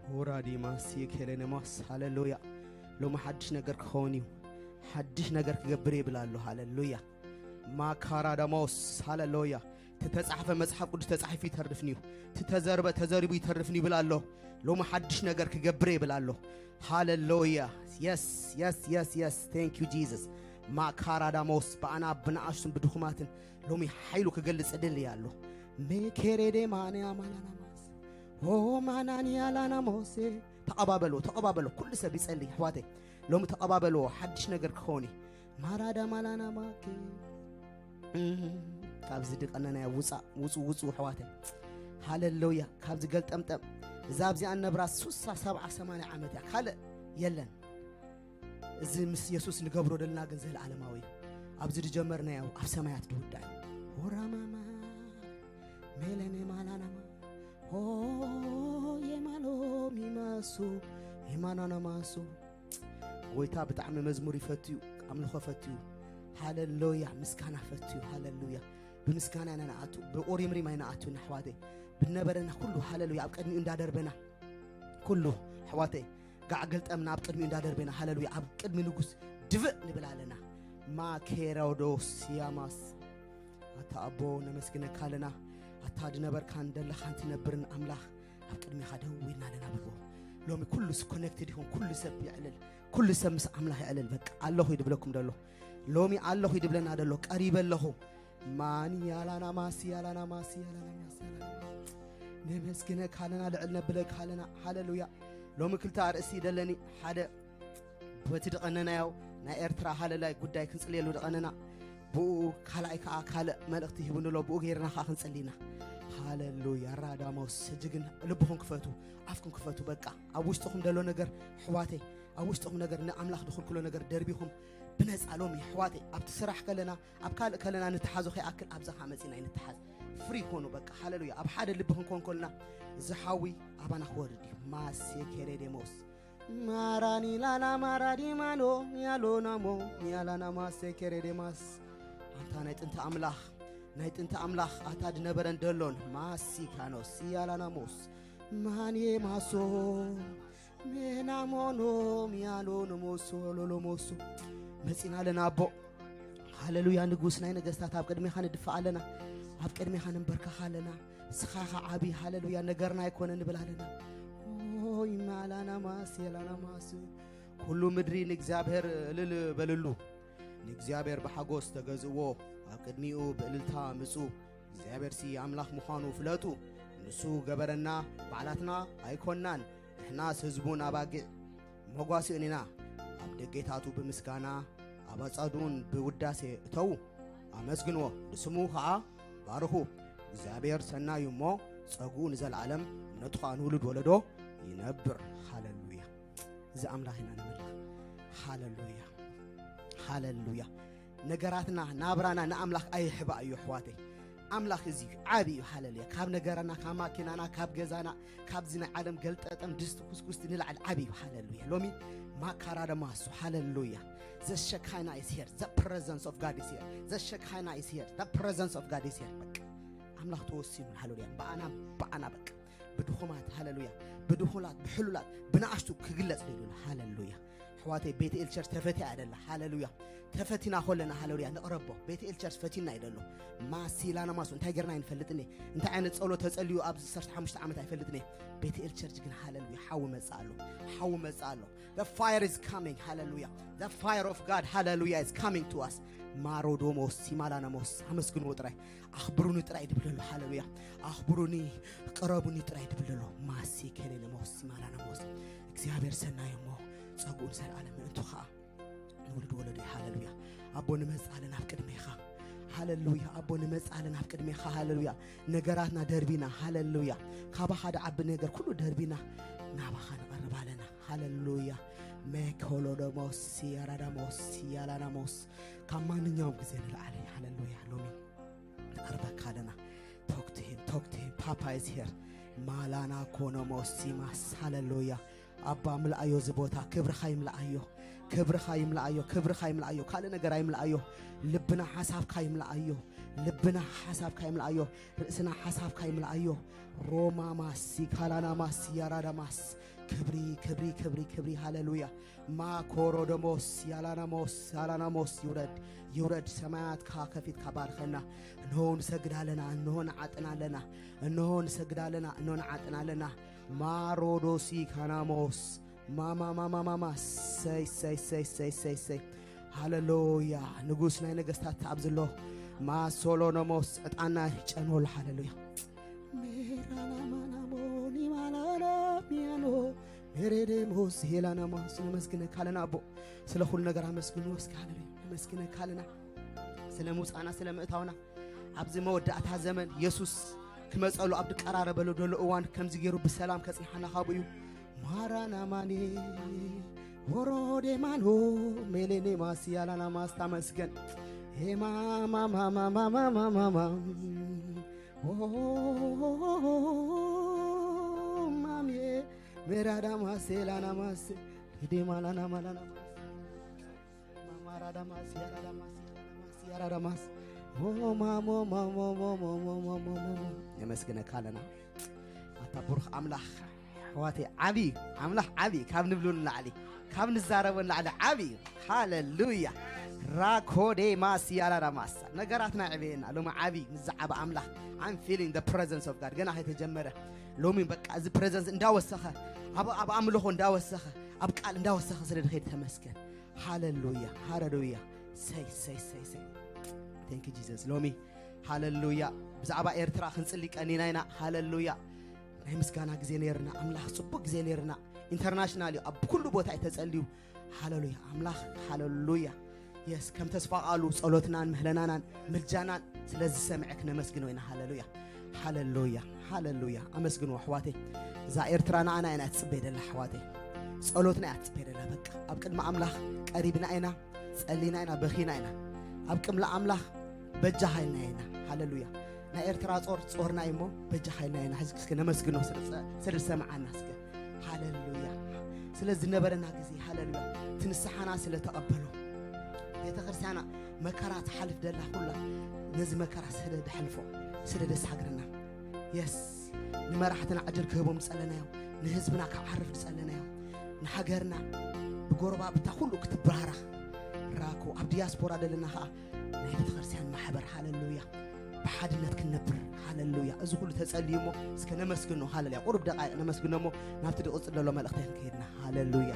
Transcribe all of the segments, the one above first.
ሆራዲማስ የከለነማስ። ሃሌሉያ። ሎሚ ሓድሽ ነገር ክኸውን እዩ። ሓድሽ ነገር ክገብር ይብል ኣሎ። ሃሌሉያ። ማካራዳሞስ። ሃሌሉያ። ተተጻሕፈ መጽሓፍ ቅዱስ ተጻሒፉ ይተርፍን እዩ። ተተዘርበ ተዘሪቡ ይተርፍን ይብል ኣሎ። ሎሚ ሓድሽ ነገር ክገብር ይብል ኣሎ። ሃሌሉያ። የስ፣ የስ፣ የስ፣ የስ። Thank you Jesus። ማካራዳሞስ። ብኣና ብንኣሽቱን ብድኹማትን ሎሚ ሓይሉ ክገልጽ እደሊ ኣሎ። ሜኬሬዴ ማንያ ማላናማስ ሆ ማናንያ ላናሞሴ። ተቐባበሎ፣ ተቐባበሎ። ኩሉ ሰብ ይጸሊ ኣሕዋተይ። ሎሚ ተቐባበሎ፣ ሓድሽ ነገር ክኸውን እዩ። ማራዳ ማላና ማኬ። እም፣ ካብዚ ድቐነናዮ ውጻእ፣ ውጹ፣ ውጹ ኣሕዋተይ። ሃሌሉያ። ካብዚ ገልጠምጠም። እዛ ኣብዚኣ ንነብራ ሱሳ፣ ሰብዓ፣ ሰማንያ ዓመት እያ። ካልእ የለን። እዚ ምስ የሱስ ንገብሮ ደልና ግን ዘለዓለማዊ እዩ። ኣብዚ ዝጀመርናዮ ኣብ ሰማያት ድውዳእ እዩ። ሆራማማ ሜለኔ ማላናማ ሆ የማሎ ሚማሱ የማናናማሱ። ጎይታ ብጣዕሚ መዝሙር ይፈትዩ፣ ኣምልኾ ፈትዩ። ሃሌሉያ። ምስጋና ፈትዩ። ሃሌሉያ። ብምስጋና ኢና ንኣቱ፣ ብቁሪምሪም ኣይንኣቱ ኣሕዋተይ። ብነበረና ኩሉ ሃሌሉያ ኣብ ቅድሚኡ እንዳደርበና፣ ኩሉ ኣሕዋተይ ጋዕ ገልጠምና ኣብ ቅድሚኡ እንዳደርበና፣ ሃሌሉያ ኣብ ቅድሚ ንጉስ ድፍእ ንብል ኣለና። ማኬሮዶስ ያማስ። ኣታ ኣቦ ነመስግነካ ኣለና። ኣታ ድነበርካን ደለኻን ትነብርን ኣምላኽ ኣብ ቅድሚኻ ደው ኢልና ኣለና ብሎ። ሎሚ ኩሉ ስ ኮኔክትድ ይኹን፣ ኩሉ ሰብ የዕልል፣ ኩሉ ሰብ ምስ ኣምላኽ የዕልል። በቃ ኣለኹ እዩ ድብለኩም ደሎ። ሎሚ ኣለኹ እዩ ድብለና ደሎ። ቀሪበ ኣለኹ። ማን ያላና ማሲ ያላና ማሲ ያላና ማሲ ያላና ማሲ። ነመስግነካ ኣለና፣ ልዕል ነብለካ ኣለና። ሃሌሉያ። ሎሚ ክልተ ኣርእስቲ ይደለኒ። ሓደ በቲ ድቐነናዮ ናይ ኤርትራ ሃለላይ ጉዳይ ክንጽልየሉ ድቐነና። ብኡ ካልኣይ ከኣ ካልእ መልእኽቲ ሂቡኒ ኣሎ። ብኡ ገይርና ከኣ ክንጽሊ ኢና። ሃሌሉያ። ራዳሞስ። ሕጂ ግን ልብኹም ክፈቱ፣ ኣፍኩም ክፈቱ። በቃ ኣብ ውሽጥኹም ዘሎ ነገር ኣሕዋተይ፣ ኣብ ውሽጥኹም ነገር ንኣምላኽ ድኽልክሎ ነገር ደርቢኹም ብነጻ ሎሚ ኣሕዋተይ ኣብቲ ስራሕ ከለና ኣብ ካልእ ከለና ንተሓዞ ከይኣክል ኣብዛ ከኣ መጺና ኣይንተሓዝ። ፍሪ ኮኑ በቃ። ሃሌሉያ። ኣብ ሓደ ልቢ ክንኮን ከልና እዚ ሓዊ ኣባና ክወርድ እዩ። ማሴ ኬሬዴሞስ ማራኒ ላና ማራዲማኖ ያሎናሞ ያላና ማሴ ኬሬዴማስ። ኣንታ ናይ ጥንቲ ኣምላኽ፣ ናይ ጥንቲ ኣምላኽ ኣታ ድነበረን ደሎን ማሲካኖስ ያላናሞስ ማንዬ ማሶ ሜናሞኖ ሚያሎኖሞሶ ሎሎሞሶ። መጺና ኣለና ኣቦ። ሃሌሉያ። ንጉስ ናይ ነገስታት ኣብ ቅድሜኻ ንድፋእ ኣለና። ኣብ ቅድሜኻ ንንበርከኽ ኣለና። ንስኻ ኢኻ ዓቢ። ሃሌሉያ። ነገርና ኣይኮነ ንብል ኣለና። ኦይ ማላና ማስ የላና ማስ። ኩሉ ምድሪ ንእግዚኣብሔር እልል በልሉ። ንእግዚኣብሔር ብሓጎስ ተገዝእዎ። ኣብ ቅድሚኡ ብእልልታ ምጹ። እግዚኣብሔርሲ ኣምላኽ ምዃኑ ፍለጡ። ንሱ ገበረና፣ ባዕላትና ኣይኮንናን። ንሕናስ ህዝቡን ኣባጊዕ መጓስኡን ኢና። ኣብ ደጌታቱ ብምስጋና፣ ኣብ ኣጻድኡን ብውዳሴ እተዉ። ኣመስግንዎ፣ ንስሙ ኸዓ ባርኹ። እግዚኣብሔር ሰናይ እዩ እሞ፣ ጸግኡ ንዘለዓለም፣ እምነቱ ኸዓ ንውሉድ ወለዶ ይነብር። ሃሌሉያ። እዚ ኣምላኽ ኢና ነምልኽ። ሃሌሉያ። ሃሌሉያ። ነገራትና፣ ናብራና ንኣምላኽ ኣይሕባእ እዩ ኣሕዋተይ። ኣምላኽ እዚ እዩ፣ ዓቢ እዩ። ሃሌሉያ። ካብ ነገራና፣ ካብ ማኪናና፣ ካብ ገዛና፣ ካብዚ ናይ ዓለም ገልጠጠም ድስቲ ኩስኩስቲ ንላዕሊ ዓቢ እዩ። ሃሌሉያ። ሎሚ ማካራ ደማሱ። ሃሌሉያ። The Shekinah is here. The presence of God is here. The Shekinah is here. The presence of God is here. በቃ ኣምላኽ ተወሲኑ። ሃሌሉያ። ብኣና፣ ብኣና በቃ ብድኹማት፣ ሃሌሉያ፣ ብድኹላት፣ ብሕሉላት፣ ብንኣሽቱ ክግለጽ ደልዩ። ሃሌሉያ። ኣሕዋተይ፣ ቤት ኤል ቸርች ተፈቲያ እያ ደላ። ሃሌሉያ። ተፈቲና ኮለና፣ ሃሌሉያ፣ ንቕረቦ። ቤት ኤል ቸርች ፈቲና እዩ ደሎ። ማሲላና ማሱ፣ እንታይ ጌርና ኣይንፈልጥን እየ። እንታይ ዓይነት ጸሎት ተጸልዩ ኣብዚ ዓሰርተ ሓሙሽተ ዓመት ኣይፈልጥን እየ። ቤት ኤል ቸርች ግን፣ ሃሌሉያ፣ ሓዊ መጽእ ኣሎ። ሓዊ መጽእ ኣሎ። The fire is coming. ሃሌሉያ። The fire of God, ሃሌሉያ, is coming to us. ማሮዶሞስ፣ ሲማላናሞስ፣ ኣመስግንዎ ጥራይ። ኣኽብሩኒ ጥራይ ድብለሉ። ሃሌሉያ። ኣኽብሩኒ፣ ቅረቡኒ ጥራይ ድብለሉ። ማሲ ከሌለሞስ፣ ሲማላናሞስ። እግዚኣብሔር ሰናይ እሞ፣ ጸግኡ ንዘለዓለም ምእንቱ ኸዓ ንውሉድ ወለዱ። ሃሌሉያ። ኣቦ ንመጽእ ኣለና ኣብ ቅድሜኻ። ሃሌሉያ። ኣቦ ንመጽእ ኣለና ኣብ ቅድሜኻ። ሃሌሉያ። ነገራትና ደርቢና። ሃሌሉያ። ካባኻ ድዓቢ ነገር ኩሉ ደርቢና ናባኻ ንቐርብ ኣለና። ሃሌሉያ። መኮሎዶሞስ፣ ሲያራዳሞስ፣ ሲያላናሞስ። ካብ ማንኛውም ግዜ ንላዕሊ። ሃሌሉያ። ሎሚ ንቐርበካ ኣለና። Talk to him, talk to him. Papa is here. ማላና ኮኖሞስ ሲማስ። ሃሌሉያ። ኣባ፣ ምልኣዮ እዚ ቦታ፣ ክብርኻ ይምልኣዮ። ክብርኻ ይምልኣዮ፣ ክብርኻ ይምልኣዮ፣ ካልእ ነገር ኣይምልኣዮ። ልብና ሓሳብካ ይምልኣዮ፣ ልብና ሓሳብካ ይምልኣዮ፣ ርእስና ሓሳብካ ይምልኣዮ። ሮማማሲ ካላናማስ ያራዳማስ፣ ክብሪ፣ ክብሪ፣ ክብሪ፣ ክብሪ። ሃሌሉያ። ማኮሮዶሞስ ያላናሞስ፣ ያላናሞስ፣ ይውረድ፣ ይውረድ። ሰማያትካ ከፊትካ ባርከና። እንሆ ንሰግድ ኣለና፣ እንሆ ንዓጥን ኣለና፣ እንሆ ንሰግድ ኣለና፣ እንሆ ንዓጥን ኣለና። ማሮዶሲ ካናሞስ፣ ማማ፣ ማማ፣ ማማ። ሰይ፣ ሰይ፣ ሰይ፣ ሰይ፣ ሰይ፣ ሰይ። ሃሌሉያ። ንጉስ ናይ ነገስታት ኣብ ዘሎ ማሶሎኖሞስ ዕጣና ይጨኖል። ሃሌሉያ። ሜራናማናሞ ኒማላና ሚያኖ ሜሬዴሞስ ሄላናማስ። ነመስግነካ ኣለና ኣቦ፣ ስለ ኩሉ ነገር ኣመስግንዎ እስኪ። ሃሌሉያ። ነመስግነካ ኣለና ስለ ምውፃእና፣ ስለ ምእታውና። ኣብዚ መወዳእታ ዘመን የሱስ ክመፀሉ ኣብ ዝቀራረበሉ ዘሎ እዋን ከምዚ ገይሩ ብሰላም ከፅንሓና ካብኡ እዩ። ማራናማኔ ወሮዴማኖ ሜሌኔ ማስያላና ማስታመስገን ሄማማማማማማማማማ ማሜ ሜራዳ ማሴላና ማሴ ዴማላና ማላና ማራዳማስ ያራዳማስ ያራዳማስ ያራዳማስ ሞማሞማሞሞሞሞሞሞሞ። የመስግነካ ኣለና ኣታ ብሩኽ ኣምላኽ። ኣሕዋተይ፣ ዓቢ ኣምላኽ፣ ዓቢ ካብ ንብሎ ንላዕሊ፣ ካብ ንዛረቦ ንላዕሊ ዓቢ እዩ። ሃሌሉያ። ራኮዴማስ ያራዳማስ። ነገራትና ዕበየና ሎሚ። ዓቢ ምስ ዝዓበ ኣምላኽ። I'm feeling the presence of God። ገና ከይተጀመረ ሎሚ በቃ እዚ ፕሬዘንስ እንዳወሰኸ፣ ኣብ፣ ኣብ ኣምልኾ እንዳወሰኸ፣ ኣብ ቃል እንዳወሰኸ ስለ ድኸይድ ተመስገን። ሃሌሉያ፣ ሃሌሉያ። ሰይ፣ ሰይ፣ ሰይ፣ ሰይ። Thank you Jesus። ሎሚ ሃሌሉያ፣ ብዛዕባ ኤርትራ ክንጽሊ ቀኒና ኢና። ሃሌሉያ። ናይ ምስጋና ግዜ ነይርና፣ ኣምላኽ ጽቡቅ ግዜ ነይርና። ኢንተርናሽናል እዩ፣ ኣብ ኩሉ ቦታ እዩ ተጸልዩ። ሃሌሉያ፣ ኣምላኽ፣ ሃሌሉያ። የስ፣ ከም ተስፋ ቃሉ ጸሎትናን ምህለናናን ምልጃናን ስለ ዝሰምዐ ክነመስግኖ ኢና። ሃሌሉያ፣ ሃሌሉያ፣ ሃሌሉያ። ኣመስግንዎ ኣሕዋተይ። እዛ ኤርትራ ንዓና ኢና ትጽበይ ደላ ኣሕዋተይ። ጸሎትና እያ ትጽበይ ደላ። በቃ ኣብ ቅድሚ ኣምላኽ ቀሪብና ኢና፣ ጸሊና ኢና፣ በኺና ኢና። ኣብ ቅድሚ ኣምላኽ በጃኻ ኢልና ኢና። ሃሌሉያ። ናይ ኤርትራ ጾር ጾርና እዩ እሞ በጃኻ ኢልና ኢና። ሕዚ እስከ ነመስግኖ ስለ፣ ስለ ዝሰምዓና እስከ። ሃሌሉያ። ስለ ዝነበረና ግዜ፣ ሃሌሉያ። እቲ ንስሓና ስለ ተቐበሎ። ቤተ ክርስቲያና መከራ ትሓልፍ ደላ ኩላ ነዚ መከራ ስለ ደሕልፎ፣ ስለ ደሳግረና። የስ። ንመራሕትና ዕድል ክህቦም ዝጸለናዮም፣ ንህዝብና ክዓርፍ ዝጸለናዮም፣ ንሃገርና ብጎረባብታ ኩሉ ክትበራረኽ ራኮ፣ ኣብ ዲያስፖራ ዘለና ኸኣ ናይ ቤተ ክርስቲያን ማሕበር፣ ሃሌሉያ፣ ብሓድነት ክንነብር፣ ሃሌሉያ። እዚ ኩሉ ተጸልዩ እሞ እስከ ነመስግኖ፣ ሃሌሉያ። ቁሩብ ደቃይቕ ነመስግኖ እሞ ናብቲ ዝቕጽል ዘሎ መልእኽቲ ክንከይድና፣ ሃሌሉያ።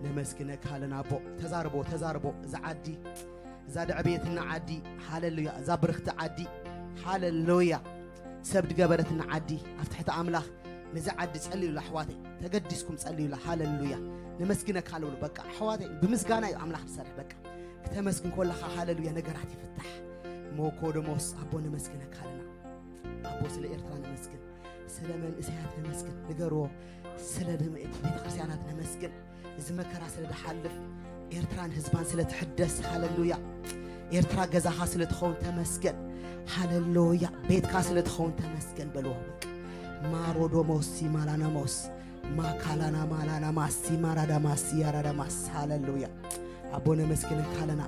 ነመስግነካ ኣለና ኣቦ። ተዛርቦ፣ ተዛርቦ። እዛ ዓዲ፣ እዛ ደዕብየትና ዓዲ፣ ሃሌሉያ። እዛ ብርኽቲ ዓዲ፣ ሃሌሉያ። ሰብ ድገበረትና ዓዲ፣ ኣብ ትሕቲ ኣምላኽ ነዚ ዓዲ ጸልዩላ ኣሕዋተይ፣ ተገዲስኩም ጸልዩላ። ሃሌሉያ። ነመስግነካ ልብሉ። በቃ ኣሕዋተይ፣ ብምስጋና እዩ ኣምላኽ ዝሰርሕ። በቃ ክተመስግን ከለኻ፣ ሃሌሉያ፣ ነገራት ይፍታሕ። ሞኮ ደሞስ ኣቦ ነመስግነካ ኣለና። ኣቦ ስለ ኤርትራ ነመስግን፣ ስለ መንእሰያት ነመስግን። ንገርዎ፣ ስለ ደም-፣ ቤተክርስትያናት ነመስግን። እዚ መከራ ስለ ድሓልፍ፣ ኤርትራን ህዝባን ስለ ትሕደስ፣ ሃሌሉያ። ኤርትራ ገዛኻ ስለ ትኸውን ተመስገን፣ ሃሌሉያ። ቤትካ ስለ ትኸውን ተመስገን በልዎ። በቃ ማሮዶሞሲ ማላናሞስ ማካላና ማላና ማሲ ማራዳ ማሲ ያራዳ ማስ፣ ሃሌሉያ። ኣቦ ነመስግነካ ኣለና።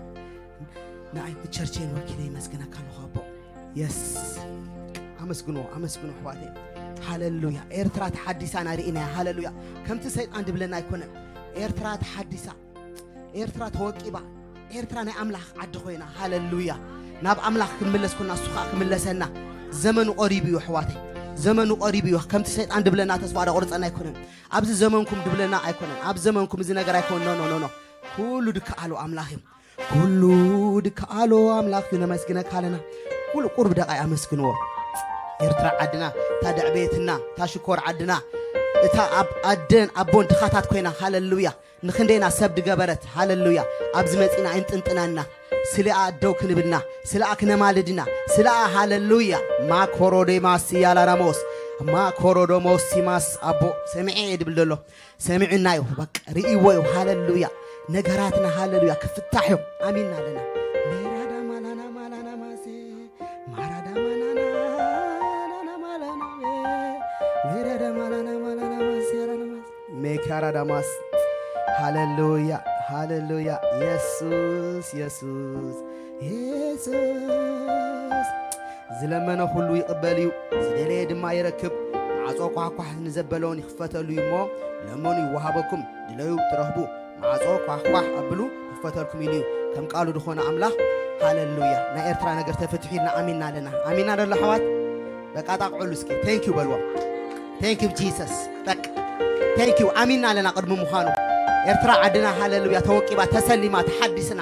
ንኣይ ንቸርቼን ወኪለ ይመስግነካ ኣለኹ ኣቦ። የስ። ኣመስግኖ፣ ኣመስግኖ ኣሕዋተይ። ሃሌሉያ። ኤርትራ ተሓዲሳ ኢና ርኢናያ። ሃሌሉያ። ከምቲ ሰይጣን ድብለና ኣይኮነን። ኤርትራ ተሓዲሳ። ኤርትራ ተወቂባ። ኤርትራ ናይ ኣምላኽ ዓዲ ኮይና። ሃሌሉያ። ናብ ኣምላኽ ክንምለስ ኮና፣ እሱ ኸኣ ክምለሰና። ዘመኑ ቀሪቡ እዩ ኣሕዋተይ። ዘመኑ ቀሪቡ እዩ። ከምቲ ሰይጣን ድብለና ተስፋ ዳቆርጸና ኣይኮነን። ኣብዚ ዘመንኩም ድብለና ኣይኮነን። ኣብ ዘመንኩም እዚ ነገር ኣይኮነን። ኖ፣ ኖ፣ ኖ፣ ኖ። ኩሉ ድከኣሎ ኣምላኽ እዩ። ኩሉ ድከኣሎ ኣምላኽ እዩ። ነመስግነካ ኣለና። ኩሉ ቁሩብ ደቃይ ኣመስግንዎ። ኤርትራ ዓድና፣ እታ ደዕቤትና፣ እታ ሽኮር ዓድና፣ እታ ኣብ ኣደን ኣቦን ድኻታት ኮይና፣ ሃሌሉያ። ንኽንደይና ሰብ ድገበረት፣ ሃሌሉያ። ኣብዚ መጺና ኣይንጥንጥናና። ስሊኣ ደው ክንብልና፣ ስሊኣ ክነማልድና፣ ስሊኣ፣ ሃሌሉያ። ማኮሮዴማስ ያላራሞስ፣ ማኮሮዶሞስ ሲማስ ኣቦ፣ ሰሚዐ እየ ድብል ዘሎ። ሰሚዑና እዩ፣ በቃ ርእይዎ እዩ። ሃሌሉያ። ነገራትና፣ ሃሌሉያ፣ ክፍታሕ እዩ። ኣሚንና ኣለና። ሜራዳ ማላና ማላና ማሴ፣ ማራዳ ማላና ማላና ማላና ሜ፣ ሜራዳ ማላና ማላና ማሴ፣ ያራና ማሴ። ሜካራዳ ማስ። ሃሌሉያ። ሃሌሉያ። የሱስ፣ የሱስ፣ የሱስ። ዝለመነ ኩሉ ይቕበል እዩ፣ ዝደለየ ድማ ይረክብ። ማዕጾ ኳሕኳሕ ንዘበለውን ይኽፈተሉ እዩ እሞ፣ ለምኑ ይወሃበኩም፣ ድለዩ ትረኽቡ። ማዕጾ ኳሕኳሕ ኣብሉ ይኽፈተልኩም ኢሉ እዩ፣ ከም ቃሉ ዝኾነ ኣምላኽ። ሃሌሉያ። ናይ ኤርትራ ነገር ተፈትሑ ኢልና ኣሚንና ኣለና። ኣሚንና ደሎ ኣሕዋት? በቃ ጣቕዑሉ እስኪ። Thank you በልዎ። Thank you Jesus። በቃ thank you። ኣሚንና ኣለና ቅድሚ ምዃኑ። ኤርትራ ዓድና ሃሌሉያ ተወቂባ፣ ተሰሊማ፣ ተሓዲስና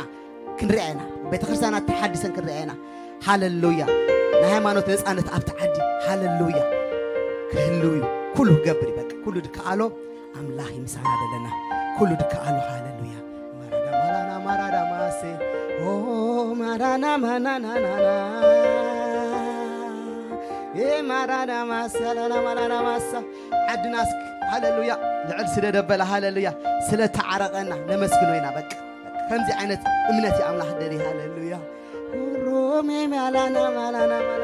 ክንሪኣ ኢና። ቤተክርስትያናት ተሓዲሰን ክንሪኣ ኢና። ሃሌሉያ። ናይ ሃይማኖት ነጻነት ኣብቲ ዓዲ። ሃሌሉያ። ክህልው እዩ። ኩሉ ክገብር እዩ። በቃ ኩሉ ድከኣሎ ኣምላኽ እዩ ምሳና ዘለና። ኩሉ ድከኣሎ። ሃሌሉያ። ማራዳ ማራና ማራዳ ማሴ። ኦ ማራና ማናናናና። ኤ ማራዳ ማሳ ላላ ማራዳ ማሳ። ዓድና እስኪ ሃሌሉያ ልዕል ስለ ደበለ ሃሌሉያ ስለ ተዓረቐና ነመስግኖ ኢና። በቃ ከምዚ ዓይነት እምነት እዩ ኣምላኽ ደሊ። ሃሌሉያ። ሮሜ ማላና ማላና ማላ